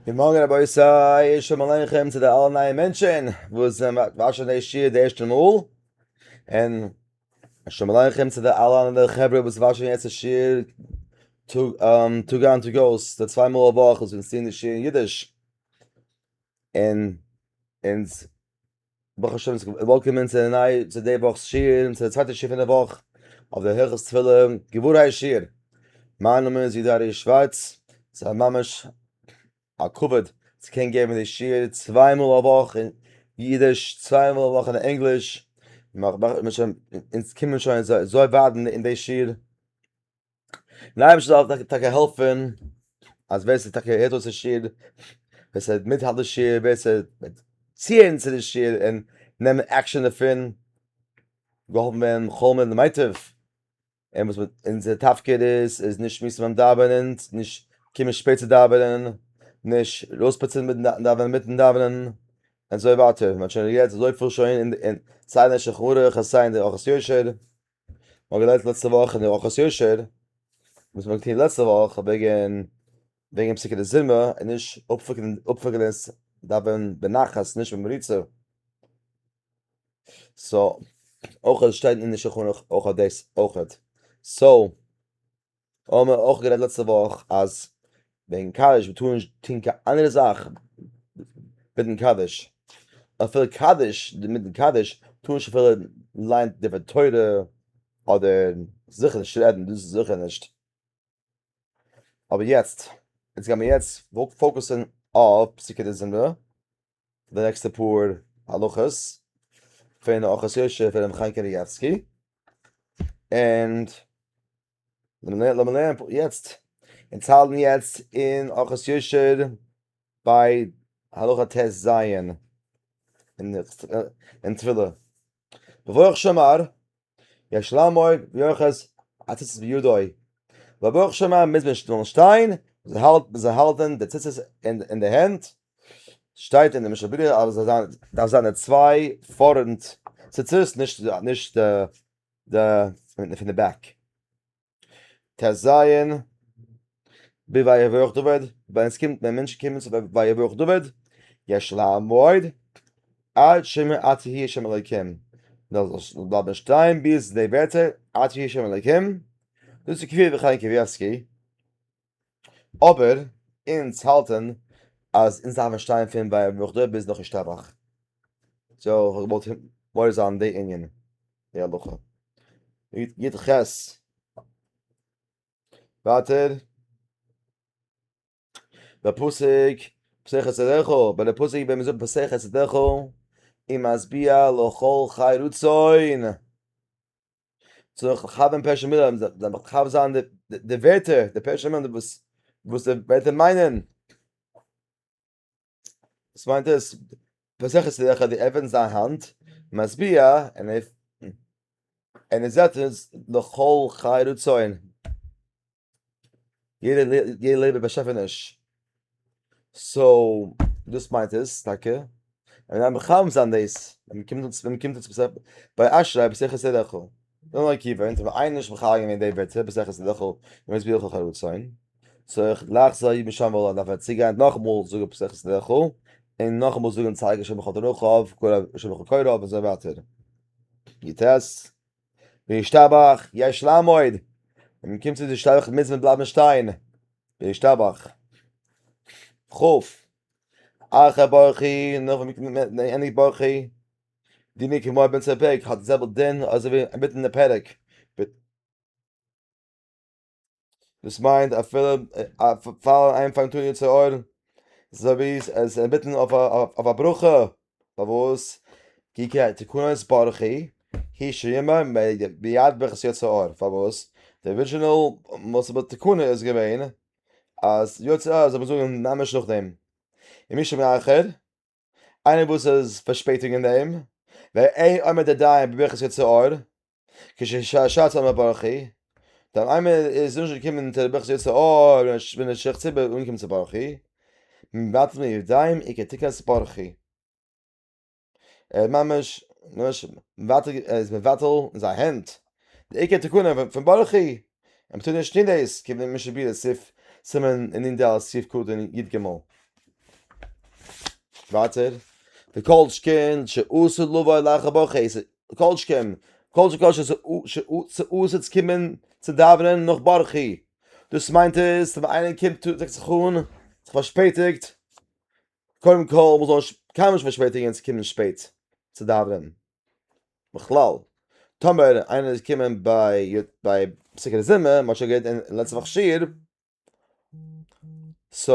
גוט מארגן רבותי, שלום עליכם צו די אלע נייע מענטשן וואס watch ען די שיעור די ערשטע מאל, און שלום עליכם צו די אלע אנדערע חברה וואס watch ען יעצט די שיעור טאג איין טאג אויס, די צוויי מאל א וואך וואס אונז טוען די שיעור אין אידיש, און אונז ברוך השם welcome צו די נייע צו די וואך'ס שיעור און צו די צווייטע שיעור פון די וואך אויף די הלכות תפילה גבורי שיעור. מיין נאמען איז יודא ארי' שווארץ, ס'איז ממש א כבוד צו קענען געבן די שיעור צוויי מאל א וואך אין אידיש, צוויי מאל א וואך אין ענגליש, אונז קומען שוין אזוי ווייט אין די שיעור. און אייבערשטער זאל טאקע העלפן אז ווער ס'טאקע הערט אויס די שיעור, ווער ס'מיטהאלט די שיעור, ווער ס'וועט צוהערן צו די שיעור און נעמען action דערפון, געהאלפן ווערן בכל מאד למיטב, און וואס אונזער תפקיד איז, איז נישט שמועסן ביים דאווענען, נישט קומען שפעט צו דאווענען, נישט ארויספוצן מיטן דאווענען מיטן דאווענען, און אזוי ווייטער, מ'האט שוין גערעדט אזויפיל שוין אין סיי אין שולחן ערוך און סיי אין די אורחות יושר. מ'האט געלערנט לעצטע וואך אין די אורחות יושר, וואס מ'האט געטון לעצטע וואך וועגן וועגן פסוקי דזמרה און נישט אפפיקן עס דאווען בנחת נישט במריצה. so אויך עס שטייט אין די שולחן ערוך אויך דאס אויכעט. so האבן מיר אויך גערעדט לעצטע וואך אז וועגן קדיש מ'טאר נישט טון קיין אנדערע זאך מיטן קדיש, אפילו קדיש מיטן קדיש טאר נישט אפילו ליינען דברי תורה אדער זיכער נישט רעדן, דאס איז זיכער נישט. אבער יעצט, יעצט גיימיר יעצט focus ן אויף פסוקי דזמרה, די נעקסטע פאר הלכות פון אורחות יושר פון רבי חיים קניבסקי, און לאמיר לערנען יעצט, אונז האלטן יעצט אין אורחות יושר ביי הלכה ט ז אין תפילה, בברוך שאמר יש לעמוד ויאחז הציצית בידו, בברוך שאמר מוז מען שטילן שטיין, זיי האלטן די ציצית אין די הענט, שטייט אין די משנה ברורה אז דארף זיין די צוויי פארנט ציצית נישט די פון די back. ט ז ביי ויברך דוד, ווען עס קומט ווען מענטשן קומען צו ויברך דוד, יש לעמוד עד שיאמר אתה הוא השם אלוקים, זאל בלייבן שטיין ביז די ווערטער אתה הוא השם אלוקים, דאס איז כפי רבי חיים קניבסקי, אבער אונז האלטן אז אונז דארפן שטיין פון ויברך דוד ביז נאך ישתבח, so איך האב געוואלט מעורר זיין די ענין, די הלכה. י ח. ווייטער. בפסוק פתח את ידך, ביי די פסוק ווען מ'זאגט פתח את ידך, ומשביע לכל חי רצון. צריך לכוון פירוש המילה, מ'דארף מכוון זיין די ווערטער, די פירוש המילה וואס וואס די ווערטער מיינען. וואס מיינט עס? פתח את ידך, דו עפענסט דיין האנט, משביע, און ער און ער זעט עס לכל חי רצון. יעדע יעדע לעבע באשעפעניש. so דאס מיינט עס טאקע. און מ'דארף מכוון זיין דאס ווען מ'קומט ווען מ'קומט צו ביי אשרי פתח את ידך. נאר עקיבא אונז האבן איינער נישט מכוון געווען די ווערטער פתח את ידך ומשביע לכל חי רצון. צריך לחזור משם והלאה דארף ער צוגיין נאכאמאל זאגן פתח את ידך און נאכאמאל זאגן צדיק השם בכל דרכיו השם בכל קוראיו און אזוי ווייטער. י ט. וישתבח יש לעמוד, ווען מען קומט צו די ישתבח מוז מען בלייבן שטיין, וישתבח. כ. אחר ברכי, נאך ווען מען ענדיגט ברכי, דינו כמו באמצע הפרק, האט די זעלבע דין אזוי ווי אינמיטן די פרק. דאס מיינט אפילו פאר איינער פאנגט אן יוצר אור, אזוי ווי עס איז אינמיטן אויף א ברכה, פארוואס? כי תקנת ברכי היא שיאמר מיד ברכת יוצר אור, פארוואס? די original תקנה איז געווען אז יוצר אור זאל מען זאגן ממש נאכדעם, ומי שמאחר, איינער וואס איז פארשפעטיג אין דעם, ואין עומד עדיין בברכת יוצר אור, כשהש"ץ אמר ברכי, דער איינער איז נישט געקומען צו ברכת יוצר אור ווען דער שליח ציבור איז אנגעקומען צו ברכי, מבטל מידיים עיקר תקנת ברכי. ער איז ממש ממש מבטל, ער איז מבטל אין זיין הענט די עיקר תקנה פון ברכי, און מ'טאר נישט טון דאס, כבני משנה ברורה סעיף סימן נ ד סעיף קטן י ג. ווייטער, וכל שכן שאסור לבוא לאחר ברכי, כל שכן, כל שכן שאסור צו קומען צו דאווענען נאך ברכי, דאס מיינט עס ווען איינער קומט זעצט זיך אן, זיך פארשפעטיגט, קודם כל מ'זאל נישט קיינמאל נישט פארשפעטיגן צו קומען שפעט צו דאווענען, בכלל, טאמער איינער איז געקומען ביי ביי פסוקי דזמרה, מ'האט שוין גערעדט אין לעצטע וואך שיעור, so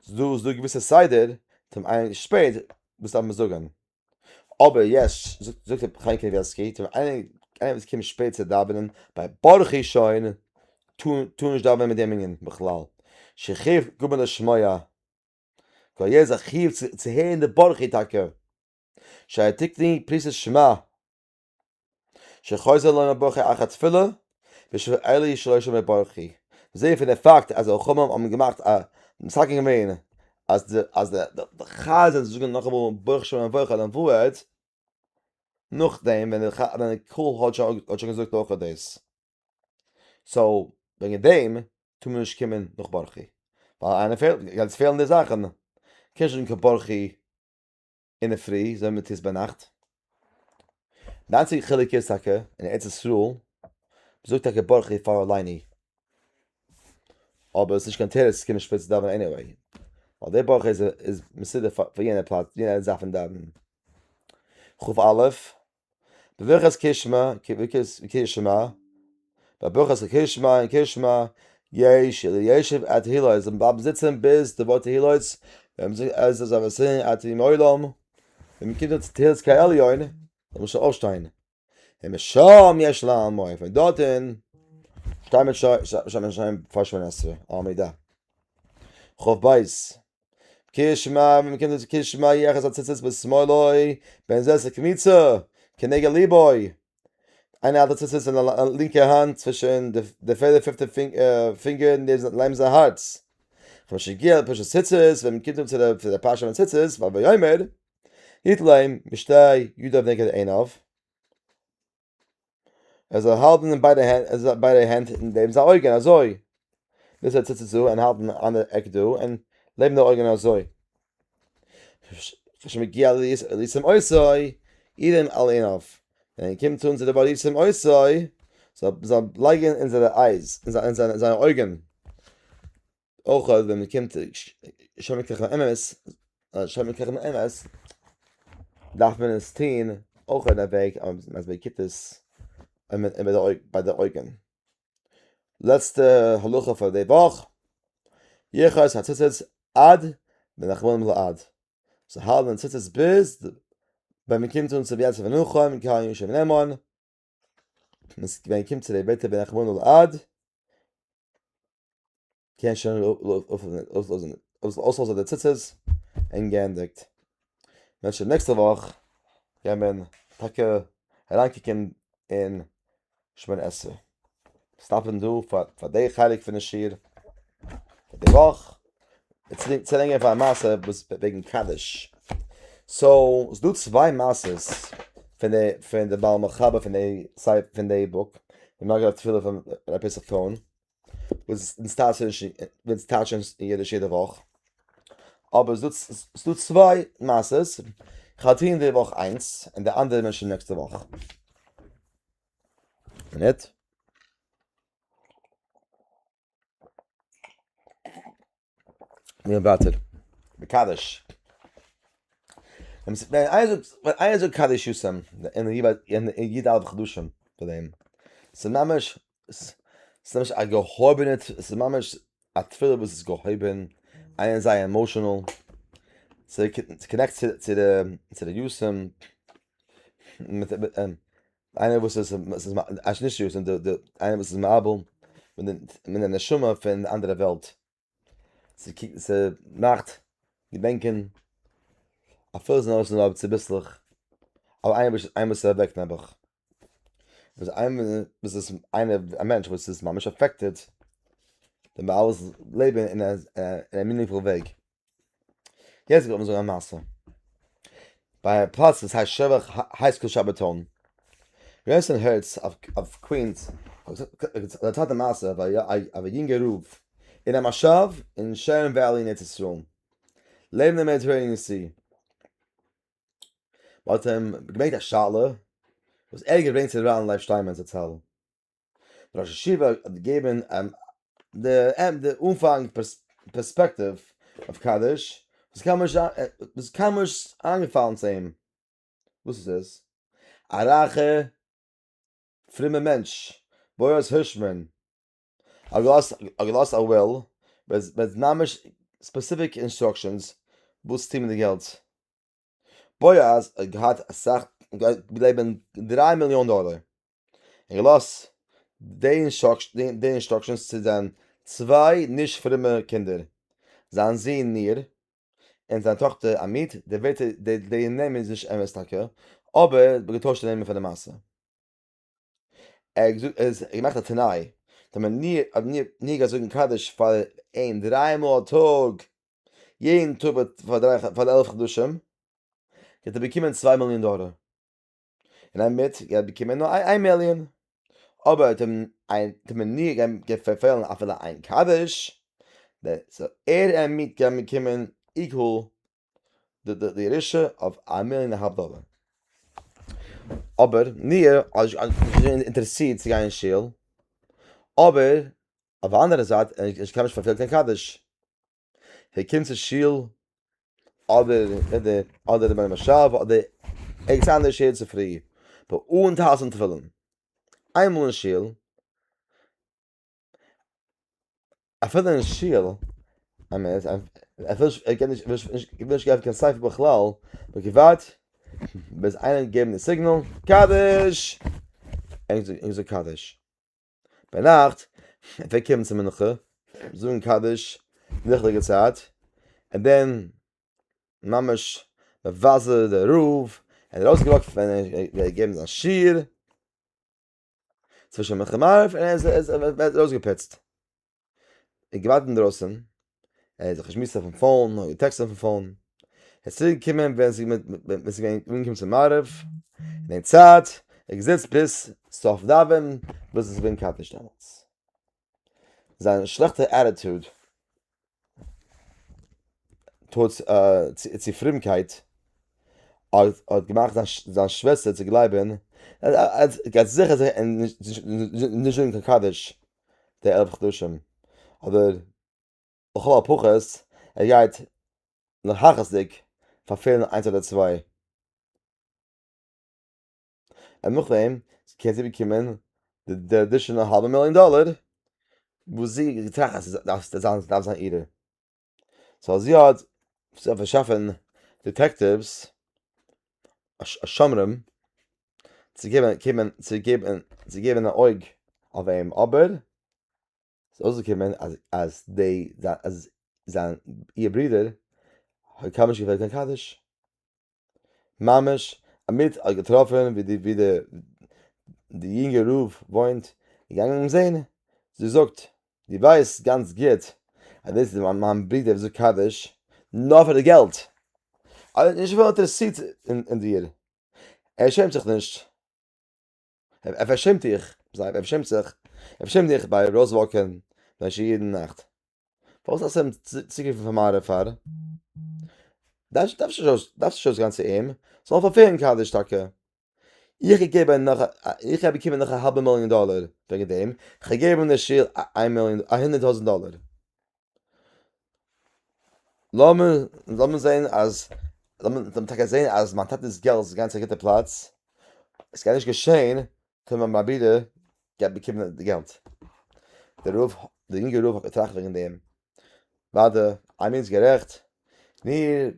ס'דא ס'דא געוויסע סדר, טאמער איינער איז שפעט, וואס דארף מען זאגן? אבער יעצט זאגט רבי חיים קניבסקי, טאמער איינער איינער וואס קומט שפעט צו דאווענען ביי ברכי שוין, טאר נישט דאווענען מיט דעם מנין בכלל, שחיוב גמור לשמוע, ווייל יעדער איז א חיוב צו הערן די ברכי טאקע, שהתקני פריסת שמע, שחוזר לומר ברכי אחר תפילה, בשביל אלה שלא שומע ברכי. מ'זעהט פון די פאקט אז די חכמים האבן געמאכט א מתקן געווען אז די אז די חזן זאל זאגן נאכאמאל ברוך שם מבורך אויף דעם ווארט, נאכדעם ווען די קהל האט שוין געזאגט אויך דאס. so וועגן דעם טאר מען נישט קומען נאך ברכי, ווייל איינער פעלט, גייט עס פעלן די זאכן, קען נישט זאגן קיין ברכי אינדערפרי אזוי ווי מען טוט עס ביינאכט. די איינציגע חילוק איז טאקע אין ארץ ישראל מ'זאגט טאקע ברכי פאר עלינו, אבער עס איז נישט קיין תירוץ צו קומען שפעט צו דאווענען anyway, ווייל די ברכי איז מסודר פאר יענע פלאץ, יענע זאך פון דאווענען. כ"א, בברכת קריאת שמע, קריאת שמע, בברכת קריאת שמע און קריאת שמע, יש לישב עד תהילות, זאל מען בלייבן זיצן ביז די ווארט תהילות, ווען מען זאגט עז אז אבער עד ימי עולם, ווען מען קומט אן צו תהילות כעליון, זאל מען שוין אויפשטיין. ומשם יש לעמוד, פון דארטן שטייט מען שוין פאר שמונה עשרה, עמידה. כ"ב. קריאת שמע, ווען מ'קומט צו קריאת שמע יאחז הציצית בשמאלו, בין זה קמיצה, כנגד ליבו. איינער האלט א ציצית אין די לינקע האנט צווישן די פערדע פיפטע פינגער און לעבן זיין הארץ. כשמגיע לפרשת ציצית, ווען מ'קומט אן צו די פרשה פון ציצית, ויאמר, יטול להם בשתי ידיו נגד עיניו. ער זאל האלטן אין ביידע הענט, ער זאל ביידע הענט אין דעם זיין אויגן אזוי, דאס איז ציצית און האלטן אנדערע עק דא און לעבן די אויגן אזוי. כשמגיע לישם אותו ירים על עיניו, ווען ער קומט אן צו די ווארט ישם אותו, זאל זאל לייגן אין זיינע eyes, אין זיינע אויגן. אויך ווען מען קומט השם אלקיכם אמת, השם אלקיכם אמת, דארף מען עס טון אויך אין א וועג אז מען קוקט עס ביי די אויגן. לעצטע הלכה פאר די וואך, ירחץ הציצית עד ונחמונים לעד, זיי האלטן ציצית ביז ווען מען קומט אן צו ויצא ונחם קהל יושב נאמן, ווען מען קומט צו די ווערטער ונחמונים לעד, קען שוין אויסלאזן די ציצית און געענדיגט. מענטשן נעקסטע וואך גייט מען טאקע אריינקוקען אין שמונה עשרה. stop ן דא פאר די חלק פון די שיעור פאר די וואך. צו פאר א מעשה וואס וועגן קדיש. so ס'דא צוויי מעשות פון די פון די בעל מחבר פון די פון די book, די מגלה תפילה פון ר' פסח קאהן. וואס אונז טייטשן נישט, אונז טייטשן אין אידיש יעדע וואך, אבער ס'איז דא צוויי מעשות, כ'וועל טון די וואך איינס, און די אנדערע מענטשן נעקסטע וואך. מינוט. מיר ווייטער. בקדיש. ווען איינער זאגט קדיש יתום, אין י"א חדשים פאר דעם, ס'איז ממש, ס'איז ממש א געהויבענע, ס'איז ממש א תפילה וואס איז געהויבען, איינער איז זייער emotional, ס' connect צו די יתום, איינער וואס איז נישט יתום, איינער וואס איז מאבל מיט די נשמה פון די אנדערע וועלט. ס'מאכט געדענקען אפילו ס'איז נאר אויף צוביסלעך, אבער איינער וואס איז אוועק נעבעך, וואס איינער וואס איז איינער א מענטש וואס איז ממש affected, די אלעס לעבן אין א meaningful וועג. יעצט וועל איך זאגן א מעשה. ביי א פלאץ וואס הייסט שבח high school שבתון, יונתן הערץ אויף קווינס דערציילט א מעשה אויף א יונגע רב אין א מושב אין שערן וואלי אין ארץ ישראל. לעבן די Mediterranean Sea. מ'האט אים געברענגט א שאלה וואס ער האט געברענגט צו ר' לייב שטיינמאן זצל. דער ראש ישיבה האט געגעבן די אנפאנג perspective אויף קדיש וואס קיינמאל נישט איינגעפאלן צו אים. וואס איז עס? א רייכע פרומע מענטש, בועז הירשמאן, האט געלאזט א will מיט ממש specific instructions וואס צו טון מיט די געלט. בועז האט געהאט אסאך, געלעבן 3 מיליאן דאלער, און געלאזט די instructions צו זיין צוויי נישט פרומע קינדער, זיין זון ניר און זיין טאכטער עמית. די ווערטער, די נעמען איז נישט אמת טאקע, אבער געטוישט די נעמען פון די מעשה. ער האט געמאכט א תנאי, טאמער ניר גייט זאגן קדיש פאר אים דריי מאל א טאג, יעדן טאג פאר 11 חדשים, גייט ער באקומען 2 מיליאן דאלער. און עמית גייט באקומען נאר 1 מיליאן. אבער טאמער ניר גייט פארפעלן אפילו איין קדיש, so ער און עמית גייען באקומען equal די ירושה אויף 1.5 מיליאן דאלער. אבער ניר איז נישט אינטערעסירט צו גיין אין שול, אבער אויף די אנדערע זייט ער האט קיינמאל נישט פארפעלט קיין קדיש. ער קומט צו שול אדער ביי משב אדער ערגעץ אנדערש יעדן צופרי, אבער אן טלית און תפילין. איינמאל אין שול, אפילו אין שול, אמת, ער וויל נישט געבן קיין ספר בכלל, נאר געווארט ביז איינער געבן די signal, קדיש! ער זאגט קדיש. ביינאכט, ער פלעגט קומען צו מנחה, זאגן קדיש ריכטיגע צייט, און then ממש מבזה דער רב, ער איז ארויסגע walk ט ווען ער האט געגעבן זיין שיעור, צווישן מנחה מעריב, און ער איז ארויסגעפיצט. ער האט געווארט אינדרויסן, ער האט זיך געשמועסט אויפן phone, אדער געטעקסט אויפן phone, ער איז צוריק געקומען ווען ס'איז געווען אנגעקומען צו מעריב, אין דעם צייט, ער האט געזיצט ביז סוף דאווען, ביז עס איז געווען קדיש דעמאלטס. זיין שלעכטע attitude towards צו פרומקייט האט געמאכט זיין שוועסטער צו גלייבן אז ער גייט זיכער נישט זאגן קיין קדיש די 11 חדשים, אדער לכל הפחות ער גייט להכעיס'דיג פארפעלן איינס אדער צוויי. און נאכדעם קען זי באקומען די additional האלבע מיליאן דאלער וואס זי האט געטראכט אז עס דארף זיין אירע. so זי האט פארשאפן detectives, שומרים, צו געבן א אויג אויף אים, אבער ס'איז אויסגעקומען אז זיין איר ברודער האט קיינמאל נישט געפעלט קיין קדיש. ממש עמית האט געטראפן ווי די יונגע רב וואוינט, געגאנגען אים זען, זי זאגט, דו ווייסט גאנץ גוט אז דאס איז מיין ברודער וואס זאגט קדיש נאר פאר די געלט, ער איז נישט אינטערעסירט אין דיר, ער שעמט זיך נישט, ער פארשעמט דיך, ער פארשעמט זיך, ער פארשעמט דיך ביי ארויס walk ען ביי יעדן נאכט. פארוואס האסטו אים צוגערופן פאר מעריב פאר? דארפסט נישט ארויסגיין צו אים, זאל פארפעלן קדיש טאקע. איך געגעבן נאך, איך האב באקומען נאך א האלבע מיליאן דאלער וועגן דעם, איך האב געגעבן די שול 1 מיליאן, 100,000 דאלער. לאמיר זען אז, לאמיר טאקע זען אז מיין טאטע'ס געלט איז גאנץ א גוטע פלאץ, עס גייט נישט געשען טאמער מיין ברודער גייט באקומען די געלט. דער רב, דער יונגער רב האט געטראכט וועגן דעם, וואדע, איינער איז גערעכט, מיר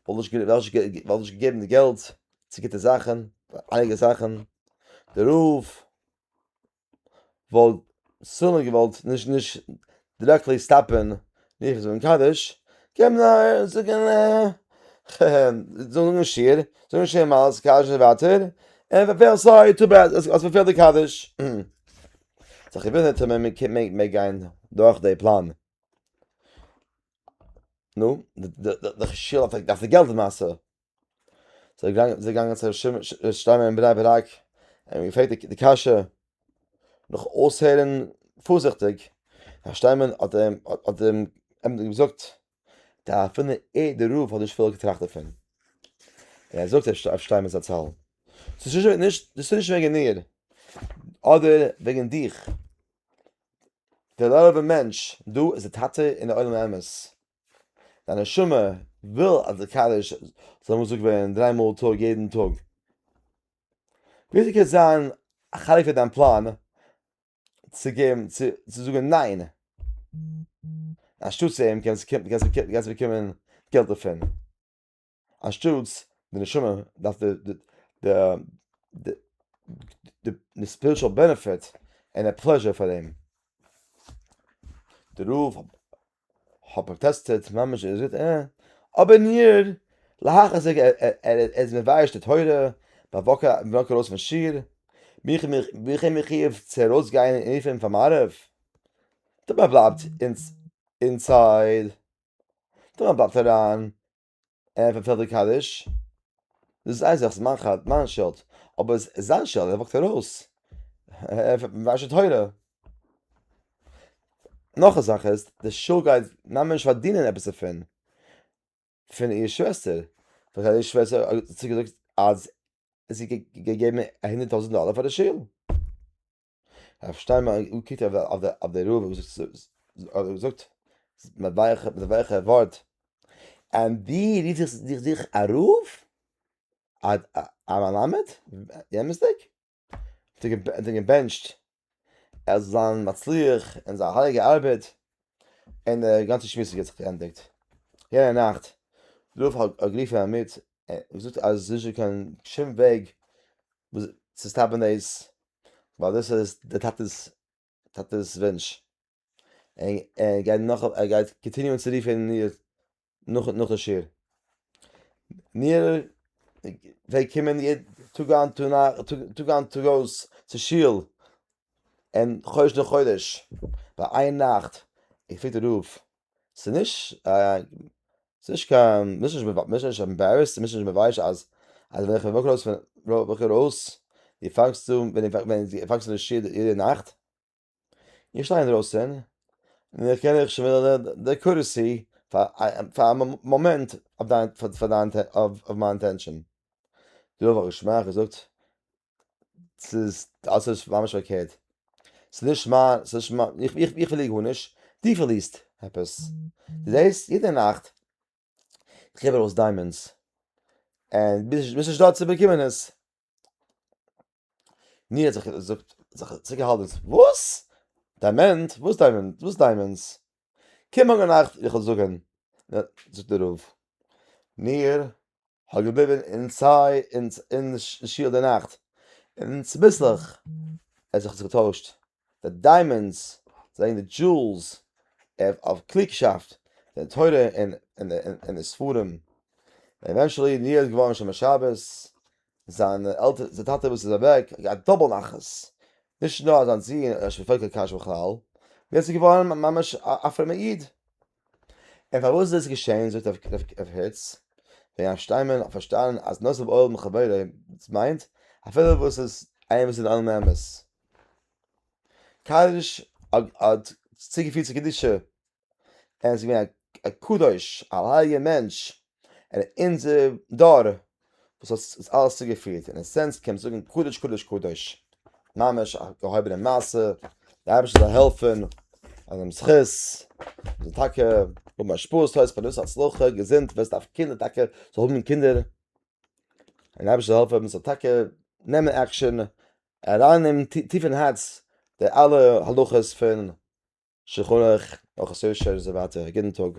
וואלט נישט געגעבן די געלט צו גוטע זאכן, הייליגע זאכן, דער רב וואלט sooner געוואלט נישט directly stop ן נישט זאגן קדיש, קען מען זאגן זאגן שיעור, זאגן שיר מעלות קדיש און ווייטער, און פארפעלט sorry, too bad, האסט פארפעלט די קדיש. זיך געוואונדערט אויב מען מעג גיין דורך די פלאן. נו, די שול דארף די געלט למעשה. זיי געגאנגען צו ר' שטיינמאן אין בני ברק, און געפרעגט די קשיא, נאך אויסהערן פארזיכטיג, ר' שטיינמאן האט אים געזאגט. אפילו ער דער רב האט נישט אפילו געטראכט דערפון. און ער זאגט אויף שטיינמאן זצל, ס'איז נישט דאס איז נישט וועגן מיר, אדער וועגן דיך. דער לערעווער מענטש דא איז דער טאטע אין די עולם האמת. דיין נשמה וויל אז די קדיש זאל געזאגט ווערן דריי מאל טאג יעדן טאג. וויאזוי קען זיין א חלק פון דיין פלאן צו געבן צו זאגן ניין? אנשטאט אים קענסטו באקומען געלט דערפון. אנשטאטס די נשמה דארף די די spiritual benefit און די pleasure פאר דעם. די רב האט פראטעסטירט ממש ער זאגט אה אבער ניר להכעיס ער איז מבייש די תורה ביי walk ארויס פון שיעור בין איך אים מחיוב צו ארויסגיין און רופן אים פאר מעריב? טאמער בלייבט inside טאמער בלייבט אריין ער פארפעלט די קדיש, דאס איז איין זאך, ס'איז מיין חטא, מיין שולד, אבער עס איז זיין שולד, ער walk ט ארויס, ער וואשט די תורה. נאך א זאך איז, די שול גייט ממש פארדינען עפעס דערפון, פון איר שוועסטער, ווייל איר שוועסטער האט צוגעזאגט אז זי גייט געבן א 100,000 דאלער פאר די שול. הרב שטיינמאן געקוקט אויף די רב און געזאגט מיט א ווייכע ווארט, און דו רופסט זיך א רב? א מלמד? אמת'דיג? האט ער געבענטשט ער זאל זיין מצליח אין זיין הייליגע ארבעט, און די גאנצע שמועס האט זיך געענדיגט. יענע נאכט, די רב האט גערופן א מיט און געזאגט אז עס איז נישטא קיין שום וועג צו stop ן דאס, ווייל דאס איז די טאטע'ס טאטע'ס וואונטש, און ער גייט נאך ער גייט continue ען צו רופן מיר נאך נאך די שיעור. מיר זיי קומען יעדן טאג איין טאג איין טאג אויס צו שול, און חודש נאך חודש, ביי איין נאכט איך פרעג די רב, ס'איז נישט ס'איז נישט קיין מ'איז נישט embarrassed, מ'איז נישט מבייש אז אז ווען איך walk ארויס פון walk ארויס דו פאנגסט אן ווען ווען דו פאנגסט אן די שיעור יעדע נאכט, איך שטיי אינדרויסן און איך קען איך שוין די courtesy פאר א מאמענט אויף דיין פאר דיין אויף מיין attention. דא האב איך געשמאק געזאגט ס'איז אלעס איז ממש פארקערט, ס'איז נישט מיין, ס'איז נישט מיין, איך איך פארליר גארנישט, דו פארלירסט עפעס, דו זעסט יעדע נאכט איך געב ארויס diamonds, און ביסט נישט דארט צו באקומען עס. ניר האט זיך געזאגט, זיך צוריקגעהאלטן, וואס? diamond? וואס diamond? וואס diamonds? קום מארגן נאכט איך וועל זאגן, זאגט דער רב. ניר האט געבליבן inside אין שול די נאכט, און צוביסלעך עס האט זיך געטוישט, די diamonds זענען די jewels אויף קלוגשאפט, די תורה און די ספרים, eventually ניר איז געווארן שומר שבת, זיין עלטער זיין טאטע וואס איז אוועק האט געהאט double נחת, נישט נאר אז זיין זון איז נישט פארפוילט קיין קשיא בכלל, יעצט איז געווארן ממש א פרומע איד. און פארוואס איז דאס געשען זאגט רב הירץ, ווען הרב שטיינמאן האט פארשטאנען אז נושא בעול מחברו מיינט אפילו וואס איז איינער וואס איז אין עולם האמת. קדיש האט צוגעפירט צו קדושה, ער איז געווען א קדוש, א הייליגער מענטש, אין אונזער דור וואס האט אלעס צוגעפירט, אין א sense קען מען זאגן קדוש קדוש קדוש, ממש א געהויבענע מעשה, די אייבערשטער זאל העלפן אז דעם זכות זאל טאקע האבן השפעות טובות, פרנסה הצלחה, געזונט, ווער עס דארף קינדער טאקע זאל האבן קינדער, און די אייבערשטער זאל העלפן מען זאל טאקע נעמען action, ארייננעמען טיף אין הארץ די אלע הלכות פון שולחן ערוך, הלכות יושר און אזוי ווייטער, א גוטן טאג.